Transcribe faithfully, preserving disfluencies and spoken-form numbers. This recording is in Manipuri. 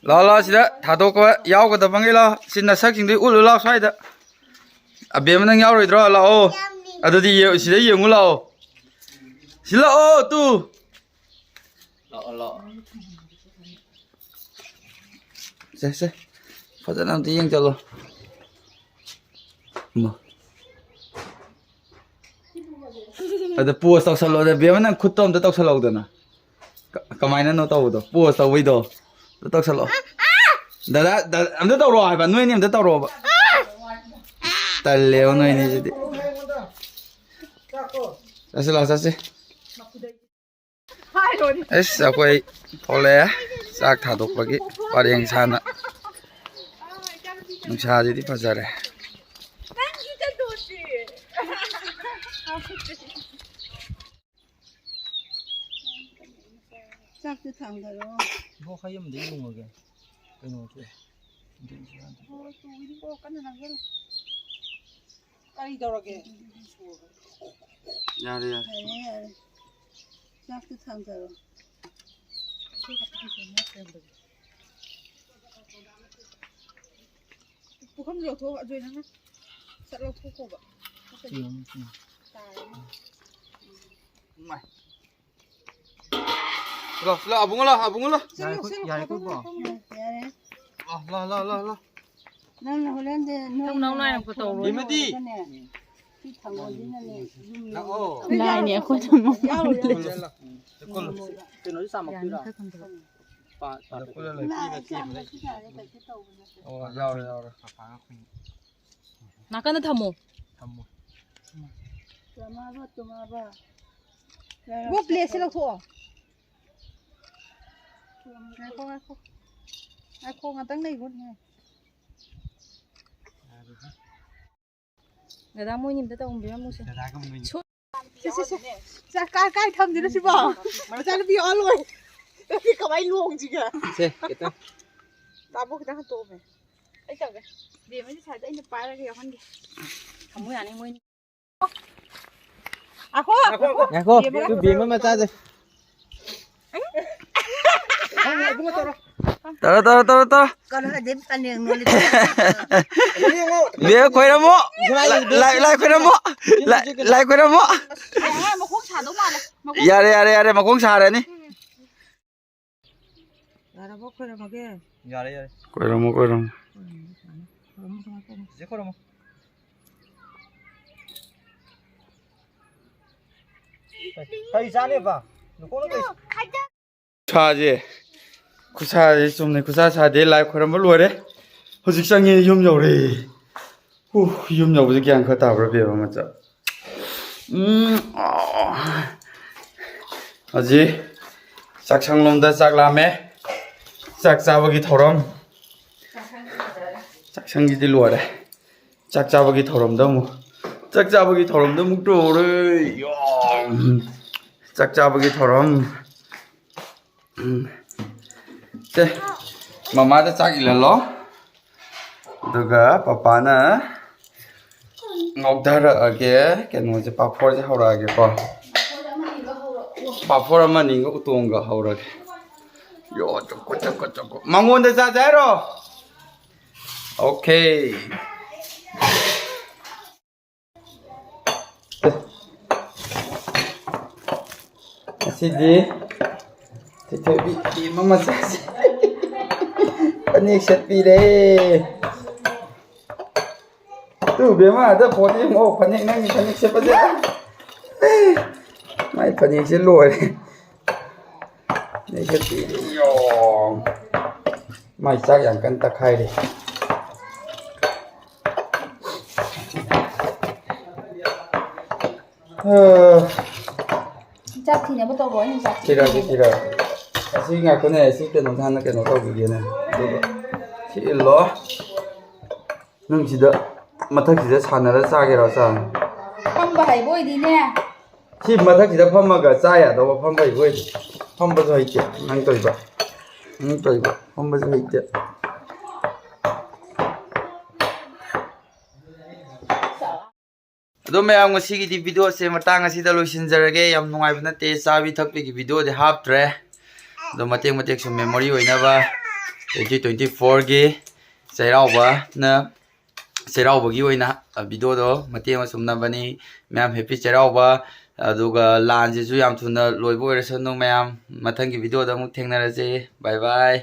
ꯂꯥꯛꯑꯣ, ꯂꯥꯛꯑꯣ, ꯁꯤꯗ ꯊꯥꯗꯣꯛꯄ ꯌꯥꯎꯒꯗꯕꯉꯩ ꯂꯥꯛꯑꯣ꯫ ꯁꯤ ꯅꯁꯛꯁꯤꯡꯗꯣ ꯎꯠꯂꯨ ꯂꯥꯛꯑꯣ ꯁ꯭ꯋꯥꯏꯗ꯫ ꯑꯕꯦꯝꯃ, ꯅꯪ ꯌꯥꯎꯔꯣꯏꯗ꯭ꯔꯣ? ꯂꯥꯛꯑꯣ꯫ ꯑꯗꯨꯗꯤ ꯌꯦ-, ꯁꯤꯗ ꯌꯦꯡꯉꯨ ꯂꯥꯛꯑꯣ꯫ ꯁꯤ ꯂꯥꯛꯑꯣ, ꯇꯨ꯫ ꯂꯥꯛꯑꯣ, ꯂꯥꯛꯑꯣ꯫ ꯁꯦ, ꯁꯦ꯫ ꯐꯖꯅ ꯑꯝꯇ ꯌꯦꯡ ꯆꯠꯂꯣ꯫ ꯏꯃꯥ꯫ ꯑꯗ pose ꯇꯧꯁꯜꯂꯣ꯫ ꯑꯗ ꯕꯦꯝꯃ, ꯅꯪ ꯈꯨꯠꯇꯣ ꯑꯝꯇ ꯇꯧꯁꯜꯂꯛꯎꯗꯅ꯫ ꯀ-, ꯀꯃꯥꯏꯅꯅꯣ ꯇꯧꯕꯗꯣ? Pose ꯇꯧꯕꯩꯗꯣ꯫ ꯑꯝꯇ ꯇꯧꯁꯜꯂꯣ꯫ ꯗꯗꯥ, ꯗ-, ꯑꯝꯇ ꯇꯧꯔꯣ ꯍꯥꯏꯕ꯫ ꯅꯣꯏꯅꯤ ꯑꯝꯇ ꯇꯧꯔꯣꯕ꯫ ꯇꯜꯂꯦꯕ ꯅꯣꯏꯅꯤꯁꯤꯗꯤ꯫ ꯆꯠꯁꯤ ꯂꯥꯛꯑꯣ, ꯆꯠꯁꯤ꯫ ꯑꯁ, ꯑꯩꯈꯣꯏ ꯊꯣꯛꯂꯛꯑꯦ ꯆꯥꯛ ꯊꯥꯗꯣꯛꯄꯒꯤ ꯄꯔꯦꯡ ꯁꯥꯅ꯫ ꯅꯨꯡꯁꯥꯁꯤꯗꯤ ꯐꯖꯔꯦ꯫ ꯆꯥꯛꯇꯤ ꯊꯥꯡꯗꯔꯣ꯫ ꯏꯕꯣ, ꯈꯔ ꯌꯨꯝꯗ ꯌꯨꯡꯉꯒꯦ꯫ ꯀꯩꯅꯣꯁꯦ꯫ ꯑꯣ, ꯇꯨꯒꯤꯅꯤꯀꯣ, ꯀꯟꯅ ꯅꯝꯁꯤꯜꯂꯨ꯫ ꯀꯔꯤ ꯇꯧꯔꯒꯦ? ꯌꯥꯔꯦ, ꯌꯥꯔꯦ꯫ ꯌꯥꯔꯦ, ꯌꯥꯔꯦ꯫ ꯆꯥꯛꯇꯨ ꯊꯥꯡꯗꯔꯣ꯫ ꯄꯨꯈꯝꯗ ꯂꯧꯊꯣꯛꯑꯣ, ꯑꯖꯣꯏ, ꯅꯪꯅ ꯁꯠ ꯂꯧꯊꯣꯛꯈꯣꯕ꯫ ꯅꯠꯇ꯭ꯔꯗꯤ ꯎꯝ, ꯎꯝ꯫ ꯇꯥꯔꯅꯤ꯫ ꯏꯃꯥꯏ꯫ ꯂꯥꯎ, ꯂꯥꯎ, ꯑꯕꯨꯡꯉꯣ ꯂꯥꯎ, ꯑꯕꯨꯡꯉꯣ ꯂꯥꯎ꯫ ꯆꯠꯂꯣ, ꯌꯥꯔꯦꯀꯣ, ꯆꯠꯂꯣ, ꯌꯥꯔꯦꯀꯣ, ꯐꯥꯗꯣꯛꯑꯣ, ꯏꯕꯣ꯫ ꯐꯥꯗꯣꯛꯑꯣ꯫ ꯌꯥꯔꯦ꯫ ꯂꯥꯎ, ꯂꯥꯎ, ꯂꯥꯎ, ꯂꯥꯎ, ꯂꯥꯎ꯫ ꯅꯪꯅ ꯍꯣꯔꯦꯟꯗꯤ ꯅꯣꯏ ꯅꯪ ꯅꯥꯏꯅ ꯅꯨꯡꯉꯥꯏꯔꯒꯅꯦ, ꯇꯧꯔꯣ꯫ ꯁꯤ ꯊꯥꯡꯒꯣꯜꯁꯤꯅꯅꯦ, ꯌꯨꯝ ꯂꯥꯛꯑꯣ꯫ ꯂꯥꯏꯅꯦ ꯑꯩꯈꯣꯏ ꯊꯝꯃꯣ꯫ ꯌꯥꯎꯔꯣꯏ, ꯌꯥꯎꯔꯣꯏ꯫ ꯂꯦꯞꯀꯣꯜꯂꯣ꯫ ꯂꯦꯞꯀꯣꯜꯂꯣ꯫ ꯀꯩꯅꯣꯁꯦ ꯆꯥꯝꯃꯛꯇꯣꯏꯔꯥ? ꯄꯥ-, ꯄꯥ-, ꯄꯨꯜꯂ ꯂꯩ꯫ ꯏꯃꯥ, ꯑꯩ ꯆꯥꯛ ꯆꯥꯁꯤ ꯀꯩꯁꯨ ꯇꯧꯕ ꯅꯠꯇꯦ꯫ ꯑꯣ, ꯌꯥꯎꯔꯦ, ꯌꯥꯎꯔꯦ꯫ ꯄꯥꯄꯥꯒ ꯑꯩꯈꯣꯏꯅꯤ꯫ ꯅꯥꯀꯟꯗ ꯊꯝꯃꯣ꯫ ꯊꯝꯃꯣ꯫ ꯆꯃꯥꯕ, ꯆꯃꯥꯕ꯫ ꯏꯕꯣꯛ, ꯄ꯭ꯂꯦꯠꯁꯦ ꯂꯧꯊꯣꯛꯑꯣ꯫ ꯉꯥꯏꯈꯣ, ꯉꯥꯏꯈꯣ꯫ ꯉꯥꯏꯈꯣ, ꯉꯥꯛꯇꯪ ꯂꯩꯈꯣꯅꯦ꯫ ꯗꯗꯥ, ꯃꯣꯏꯅꯤ ꯑꯝꯇ ꯇꯧꯍꯟꯕꯤꯔꯝꯃꯨꯁꯦ꯫ ꯗꯗꯥꯒ ꯃꯣꯏꯅꯤ꯫ ꯁꯦ, ꯁꯦ, ꯁꯦ꯫ ꯁꯦ, ꯀꯥꯏ, ꯀꯥꯏ ꯊꯝꯗꯣꯏꯅꯣ ꯁꯤꯕꯣ? ꯃꯆꯥꯅꯨꯄꯤ ꯑꯣꯜꯂꯣꯏ꯫ ꯅꯪꯗꯤ ꯀꯃꯥꯏ ꯂꯣꯡꯁꯤꯒꯦ? ꯁꯦ, ꯈꯤꯇꯪ꯫ ꯇꯥꯃꯣ, ꯈꯤꯇꯪ ꯍꯟꯇꯣꯛꯑꯣꯃꯦ꯫ ꯑꯩ ꯇꯧꯒꯦ꯫ ꯕꯦꯝꯃꯗꯤ ꯁꯥꯏꯗ ꯑꯩꯅ ꯄꯥꯏꯔꯒ ꯌꯥꯎꯍꯟꯒꯦ꯫ ꯊꯝꯃꯨ ꯌꯥꯅꯤ ꯃꯣꯏꯅꯤ꯫ ꯑꯈꯣ! ꯉꯥꯏꯈꯣ, ꯕꯦꯝꯃ꯫ ꯇꯨ ꯕꯦꯝꯃ ꯃꯆꯥꯁꯦ꯫ ꯅꯪ ꯏꯕꯨꯡꯉꯣ ꯇꯧꯔꯣ꯫ ꯇꯧꯔꯣ, ꯇꯧꯔꯣ, ꯇꯧꯔꯣ, ꯇꯧꯔꯣ꯫ ꯀꯩꯅꯣ ꯍꯥꯏꯗꯤ ꯄꯅꯦꯡ ꯅꯣꯏ ꯂꯤꯛ-꯫ ꯕꯦ, ꯈꯣꯏꯔꯝꯃꯣ꯫ ꯂꯥꯏ, ꯂꯥꯏ, ꯂꯥꯏ ꯈꯣꯏꯔꯝꯃꯣ꯫ ꯂꯥꯏ, ꯂꯥꯏ ꯈꯣꯏꯔꯝꯃꯣ꯫ ꯑꯉꯥꯡ ꯃꯈꯣꯡ ꯁꯥꯗꯧ ꯃꯥꯜꯂꯦ꯫ ꯃꯈꯣꯡ ꯌꯥꯔꯦ, ꯌꯥꯔꯦ, ꯌꯥꯔꯦ, ꯃꯈꯣꯡ ꯁꯥꯔꯅꯤ꯫ ꯌꯥꯔꯕꯣ? ꯈꯣꯏꯔꯝꯃꯒꯦ꯫ ꯌꯥꯔꯦ, ꯌꯥꯔꯦ꯫ ꯈꯣꯏꯔꯝꯃꯣ, ꯈꯣꯏꯔꯝꯃꯣ꯫ ꯈꯣꯏꯔꯝꯃꯣ, ꯈꯣꯏꯔꯝꯃꯣ꯫ ꯆꯦ, ꯈꯣꯏꯔꯝꯃꯣ꯫ ꯀꯩ ꯆꯥꯅꯦꯕ? ꯅꯀꯣꯛꯅ ꯀꯩ ꯈꯨꯠꯁꯥꯁꯦ, ꯈꯨꯠꯁꯥꯁꯦ ꯆꯨꯝꯅ ꯈꯨꯠꯁꯥ ꯁꯥꯗꯦ꯫ ꯂꯥꯏ ꯈꯣꯏꯔꯝꯕ ꯂꯣꯏꯔꯦ꯫ ꯍꯧꯖꯤꯛ ꯆꯪꯉꯦ, ꯌꯨꯝ ꯌꯧꯔꯦ꯫ ꯎ, ꯌꯨꯝ ꯌꯧꯕꯁꯦ ꯒ꯭ꯌꯥꯟ ꯈꯔ ꯇꯥꯕ꯭ꯔꯥ, ꯕꯦꯕ ꯃꯆꯥ? ꯎꯝ, ꯑꯣ꯫ ꯍꯧꯖꯤꯛ ꯆꯥꯛꯁꯪꯂꯣꯝꯗ ꯆꯥꯛ ꯂꯥꯝꯃꯦ꯫ ꯆꯥꯛ ꯆꯥꯕꯒꯤ ꯊꯧꯔꯝ꯫ ꯆꯥꯛꯁꯪꯒꯤꯗꯤ ꯂꯣꯏꯔꯦ꯫ ꯆꯥꯛ ꯆꯥꯕꯒꯤ ꯊꯧꯔꯝꯗ ꯑꯃꯨꯛ, ꯆꯥꯛ ꯆꯥꯕꯒꯤ ꯊꯧꯔꯝꯗ ꯑꯃꯨꯛ ꯇꯧꯔꯦ꯫ ꯌꯣ꯫ ꯆꯥꯛ ꯆꯥꯕꯒꯤ ꯊꯧꯔꯝ꯫ ꯎꯝ꯫ ꯁꯦ, ꯃꯃꯥꯗ ꯆꯥꯛ ꯏꯜꯍꯜꯂꯣ꯫ ꯑꯗꯨꯒ ꯄꯄꯥꯅ ꯉꯧꯊꯔꯛꯑꯒꯦ꯫ ꯀꯩꯅꯣꯁꯦ, ꯄꯥꯐꯣꯔꯁꯦ ꯍꯧꯔꯛꯑꯒꯦꯀꯣ꯫ ꯄꯥꯐꯣꯔ ꯑꯃ ꯑꯅꯤꯒ ꯎꯇꯣꯡꯒ ꯍꯧꯔꯒꯦ꯫ ꯌꯣ, ꯆꯣꯀꯣ, ꯆꯣꯀꯣ, ꯆꯣꯀꯣ꯫ ꯃꯉꯣꯟꯗ ꯆꯥꯖꯦ ꯍꯥꯏꯔꯣ? ꯑꯣꯀꯦ꯫ ꯉꯁꯤꯗꯤ ꯊꯣꯏꯊꯣꯏꯕꯤ ꯏꯕꯦꯝꯃ ꯃꯆꯥꯁꯦ ꯐꯅꯦꯛ ꯁꯦꯠꯄꯤꯔꯦ꯫ ꯇꯨ ꯕꯦꯝꯃ, ꯑꯗ ꯐꯣꯟ ꯌꯦꯡꯉꯣ, ꯐꯅꯦꯛ, ꯅꯪꯒꯤ ꯐꯅꯦꯛ ꯁꯦꯠꯄꯁꯦ꯫ ꯃꯥꯏ ꯐꯅꯦꯛꯁꯦ ꯂꯣꯏꯔꯦ꯫ ꯐꯅꯦꯛ ꯁꯦꯠꯄꯤꯔꯦ꯫ ꯌꯣ꯫ ꯃꯥꯏ ꯆꯥꯛ ꯌꯥꯝ ꯀꯟꯅ ꯇꯛꯈꯥꯏꯔꯤ꯫ ꯑ, ꯆꯥꯛ ꯊꯤꯅꯕ ꯇꯧꯔꯣ, ꯑꯩꯅ ꯆꯥꯛ ꯊꯤꯔꯛꯑꯒꯦ, ꯊꯤꯔꯛꯑꯒꯦ꯫ ꯑꯁꯤ ꯉꯥꯏꯈꯣꯅꯦ, ꯑꯁꯤ ꯀꯩꯅꯣ ꯍꯥꯟꯅ ꯀꯩꯅꯣ ꯇꯧꯈꯤꯒꯦꯅꯦ꯫ ꯑꯗꯨꯒ ꯁꯤ ꯏꯜꯂꯣ꯫ ꯅꯪ ꯁꯤꯗ ꯃꯊꯛꯁꯤꯗ ꯁꯥꯟꯅꯔ ꯆꯥꯒꯦꯔꯣ, ꯆꯥ? ꯐꯝꯕ ꯍꯩꯕ ꯑꯣꯏꯗꯤꯅꯦ꯫ ꯁꯤ ꯃꯊꯛꯁꯤꯗ ꯐꯝꯃꯒ ꯆꯥ ꯌꯥꯗꯧꯕ ꯐꯝꯕ ꯍꯩꯕ ꯑꯣꯏꯗꯤ꯫ ꯐꯝꯕꯁꯨ ꯍꯩꯇꯦ ꯅꯪ ꯇꯧꯔꯤꯕ꯫ ꯅꯪ ꯇꯧꯔꯤꯕ꯫ ꯐꯝꯕꯁꯨ ꯍꯩꯇꯦ꯫ ꯑꯗꯣ ꯃꯌꯥꯝ, ꯉꯁꯤꯒꯤꯗꯤ ꯚꯤꯗꯤꯑꯣꯁꯦ ꯃꯇꯥꯡ ꯑꯁꯤꯗ ꯂꯣꯏꯁꯤꯟꯖꯔꯒꯦ꯫ ꯌꯥꯝ ꯅꯨꯡꯉꯥꯏꯕ ꯅꯠꯇꯦ, ꯆꯥꯕꯤ ꯊꯛꯄꯤꯒꯤ ꯚꯤꯗꯤꯑꯣꯗꯤ ꯍꯥꯞꯇ꯭ꯔꯦ꯫ ꯑꯗꯣ ꯃꯇꯦꯛ ꯃꯇꯦꯛ ꯁꯨꯝ ꯃꯦꯃꯣꯔꯤ ꯑꯣꯏꯅꯕ ꯇ꯭ꯋꯦꯟꯇꯤ ꯇ꯭ꯋꯦꯟꯇꯤ ꯐꯣꯔꯒꯤ ꯆꯩꯔꯥꯎꯕꯅ ꯆꯩꯔꯥꯎꯕꯒꯤ ꯑꯣꯏꯅ ꯚꯤꯗꯤꯑꯣꯗꯣ ꯃꯇꯦꯛ ꯑꯃ ꯁꯨꯝ ꯅꯝꯕꯅꯤ꯫ ꯃꯌꯥꯝ ꯍꯦꯄꯤ ꯆꯩꯔꯥꯎꯕ꯫ ꯑꯗꯨꯒ ꯂꯥꯟꯁꯤꯁꯨ ꯌꯥꯝ ꯊꯨꯅ ꯂꯣꯏꯕ ꯑꯣꯏꯔꯁꯅꯨ ꯃꯌꯥꯝ꯫ ꯃꯊꯪꯒꯤ ꯚꯤꯗꯤꯑꯣꯗ ꯑꯃꯨꯛ ꯊꯦꯡꯅꯔꯁꯦ꯫ ꯕꯥꯏ ꯕꯥꯏ꯫